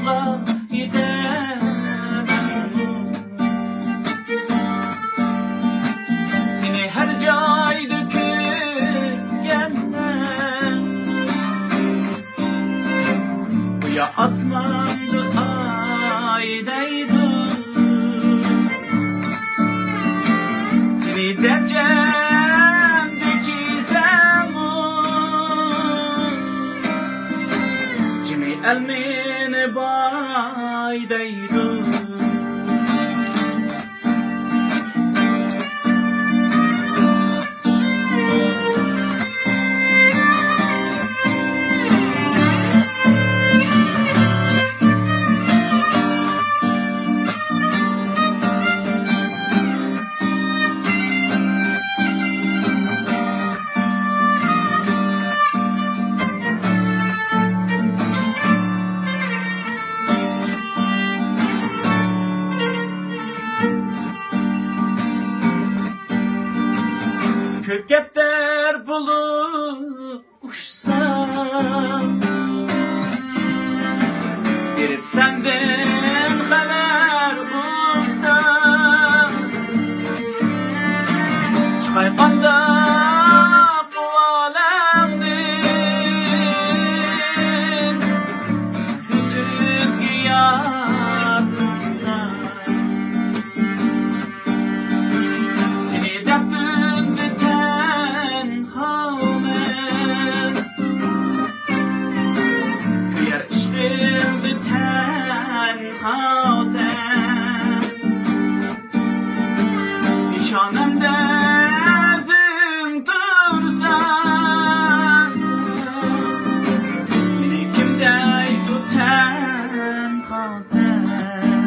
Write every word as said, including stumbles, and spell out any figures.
ئايدەمەنمۇ سېنى ھەر جايدا كۆرگەندە، قۇيا ئاسماندا ئاي دەيدۇ. سېنى دەپ جەمدە كىيسەممۇ، جىمى ئەل مېنى باي دەيدۇ. كۆكەپتەر بولۇپ ئۇچسا، بېرىپ سەندىن خەۋەر ئۇرسا، چىقاي قانداق بۇ ئالەمدىن، كۈندۈزگە يار بولسا. سېنى دەپ تۈندە تەنھامەن، كۆيەر ئىشقىمدا تەنھا تەن. پېشانەمدە ئۆزۈڭ تۇرساڭ، مېنى كىم دەيدۇ تەنھا سەن؟